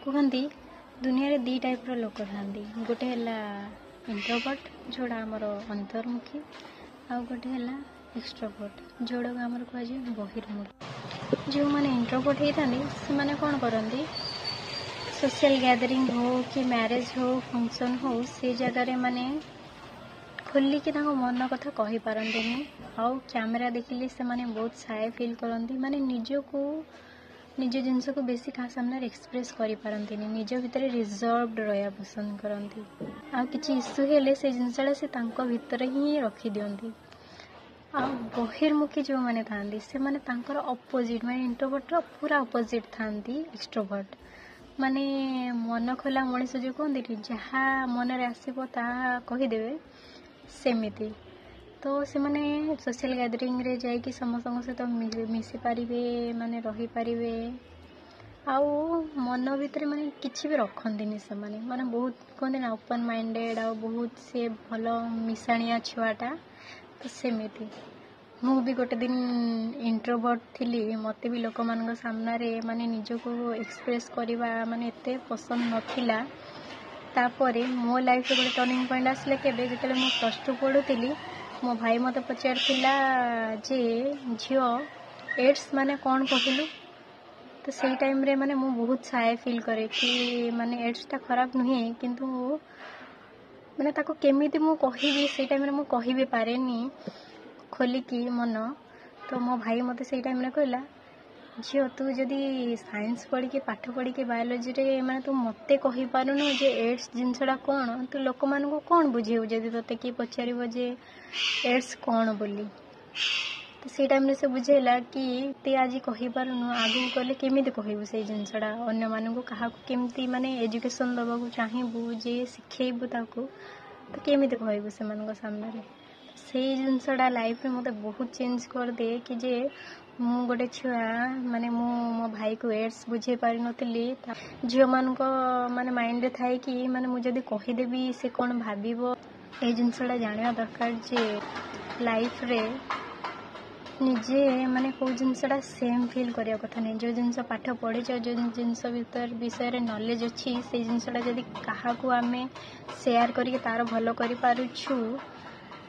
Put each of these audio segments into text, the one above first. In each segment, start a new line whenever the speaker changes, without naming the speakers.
କୁହନ୍ତି, ଦୁନିଆରେ ଦୁଇ ଟାଇପ୍ର ଲୋକ ଥାଆନ୍ତି। ଗୋଟେ ହେଲା ଇଣ୍ଟ୍ରୋଭର୍ଟ, ଯେଉଁଟା ଆମର ଅନ୍ତର୍ମୁଖୀ, ଆଉ ଗୋଟେ ହେଲା ଏକ୍ସଟ୍ରୋଭର୍ଟ, ଯେଉଁଟାକୁ ଆମର କୁହାଯାଏ ବହିର୍ମୁଖୀ। ଯେଉଁମାନେ ଇଣ୍ଟ୍ରୋଭର୍ଟ ହେଇଥାନ୍ତି, ସେମାନେ କ'ଣ କରନ୍ତି? ସୋସିଆଲ୍ ଗ୍ୟାଦରିଂ ହଉ କି ମ୍ୟାରେଜ୍ ହଉ, ଫଙ୍କସନ୍ ହଉ, ସେ ଜାଗାରେ ମାନେ ଖୋଲିକି ତାଙ୍କ ମନ କଥା କହିପାରନ୍ତିନି। ଆଉ କ୍ୟାମେରା ଦେଖିଲେ ସେମାନେ ବହୁତ ସାଏ ଫିଲ୍ କରନ୍ତି। ମାନେ ନିଜକୁ, ନିଜ ଜିନିଷକୁ ବେଶୀ କାହା ସାମ୍ନାରେ ଏକ୍ସପ୍ରେସ୍ କରିପାରନ୍ତିନି। ନିଜ ଭିତରେ ରିଜର୍ଭଡ ରହିବା ପସନ୍ଦ କରନ୍ତି। ଆଉ କିଛି ଇସ୍ୟୁ ହେଲେ ସେ ଜିନିଷଟା ସେ ତାଙ୍କ ଭିତରେ ହିଁ ରଖିଦିଅନ୍ତି। ଆଉ ବହିର୍ମୁଖୀ ଯେଉଁମାନେ ଥାଆନ୍ତି, ସେମାନେ ତାଙ୍କର ଅପୋଜିଟ୍, ମାନେ ଇଣ୍ଟ୍ରୋଭର୍ଟର ପୁରା ଅପୋଜିଟ୍ ଥାଆନ୍ତି ଏକ୍ସଟ୍ରୋଭର୍ଟ। ମାନେ ମନ ଖୋଲା ମଣିଷ, ଯେଉଁ କୁହନ୍ତିନି, ଯାହା ମନରେ ଆସିବ ତାହା କହିଦେବେ, ସେମିତି। ତ ସେମାନେ ସୋସିଆଲ୍ ଗ୍ୟାଦରିଂରେ ଯାଇକି ସମସ୍ତଙ୍କ ସହିତ ମିଶିପାରିବେ, ମାନେ ରହିପାରିବେ, ଆଉ ମନ ଭିତରେ ମାନେ କିଛି ବି ରଖନ୍ତିନି ସେମାନେ। ମାନେ ବହୁତ, କୁହନ୍ତି ନା, ଓପନ୍ ମାଇଣ୍ଡେଡ଼୍, ଆଉ ବହୁତ ସେ ଭଲ ମିଶାଣିଆ ଛୁଆଟା। ତ ସେମିତି ମୁଁ ବି ଗୋଟେ ଦିନ ଇଣ୍ଟ୍ରୋଭର୍ଟ ଥିଲି। ମୋତେ ବି ଲୋକମାନଙ୍କ ସାମ୍ନାରେ ମାନେ ନିଜକୁ ଏକ୍ସପ୍ରେସ୍ କରିବା ମାନେ ଏତେ ପସନ୍ଦ ନଥିଲା। ତାପରେ ମୋ ଲାଇଫ୍ରେ ଗୋଟେ ଟର୍ଣ୍ଣିଂ ପଏଣ୍ଟ ଆସିଲା କେବେ? ଯେତେବେଳେ ମୁଁ +2 ପଢ଼ୁଥିଲି। ମୋ ଭାଇ ମୋତେ ପଚାରିଥିଲା ଯେ, "ଝିଅ, ଏଡ୍ସ ମାନେ କ'ଣ କହିଲୁ?" ତ ସେଇ ଟାଇମ୍ରେ ମାନେ ମୁଁ ବହୁତ ସାଏ ଫିଲ୍ କରେ କି ମାନେ ଏଡ୍ସଟା ଖରାପ ନୁହେଁ, କିନ୍ତୁ ମାନେ ତାକୁ କେମିତି ମୁଁ କହିବି, ସେଇ ଟାଇମ୍ରେ ମୁଁ କହିବି ପାରେନି ଖୋଲିକି ମନ। ତ ମୋ ଭାଇ ମୋତେ ସେଇ ଟାଇମ୍ରେ କହିଲା, "ଝିଅ, ତୁ ଯଦି ସାଇନ୍ସ ପଢ଼ିକି, ପାଠ ପଢ଼ିକି ବାୟୋଲୋଜିରେ ମାନେ ତୁ ମୋତେ କହିପାରୁନୁ ଯେ ଏଡ୍ସ ଜିନିଷଟା କ'ଣ, ତୁ ଲୋକମାନଙ୍କୁ କ'ଣ ବୁଝେଇବୁ ଯଦି ତୋତେ କିଏ ପଚାରିବ ଯେ ଏଡ୍ସ କ'ଣ ବୋଲି?" ତ ସେଇ ଟାଇମ୍ରେ ସେ ବୁଝେଇଲା କି ତୁ ଆଜି କହିପାରୁନୁ, ଆଗକୁ ଗଲେ କେମିତି କହିବୁ ସେଇ ଜିନିଷଟା ଅନ୍ୟମାନଙ୍କୁ? କାହାକୁ କେମିତି ମାନେ ଏଜୁକେସନ୍ ଦେବାକୁ ଚାହିଁବୁ ଯେ ଶିଖେଇବୁ ତାକୁ, ତ କେମିତି କହିବୁ ସେମାନଙ୍କ ସାମ୍ନାରେ? ସେଇ ଜିନିଷଟା ଲାଇଫ୍ରେ ମୋତେ ବହୁତ ଚେଞ୍ଜ କରିଦିଏ କି ଯେ ମୁଁ ଗୋଟେ ଛୁଆ, ମାନେ ମୁଁ ମୋ ଭାଇକୁ ଏଡ୍ସ ବୁଝେଇ ପାରିନଥିଲି। ଝିଅମାନଙ୍କ ମାନେ ମାଇଣ୍ଡରେ ଥାଏ କି ମାନେ ମୁଁ ଯଦି କହିଦେବି, ସେ କ'ଣ ଭାବିବ? ଏଇ ଜିନିଷଟା ଜାଣିବା ଦରକାର ଯେ ଲାଇଫ୍ରେ ନିଜେ ମାନେ କେଉଁ ଜିନିଷଟା ସେମ୍ ଫିଲ୍ କରିବା କଥା ନାହିଁ। ଯେଉଁ ଜିନିଷ ପାଠ ପଢ଼ିଛ, ଯେଉଁ ଜିନିଷ ଭିତରେ ବିଷୟରେ ନଲେଜ୍ ଅଛି, ସେଇ ଜିନିଷଟା ଯଦି କାହାକୁ ଆମେ ସେୟାର କରିକି ତା'ର ଭଲ କରିପାରୁଛୁ,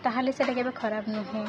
ତାହେଲେ ସେଇଟା କେବେ ଖରାପ ନୁହେଁ।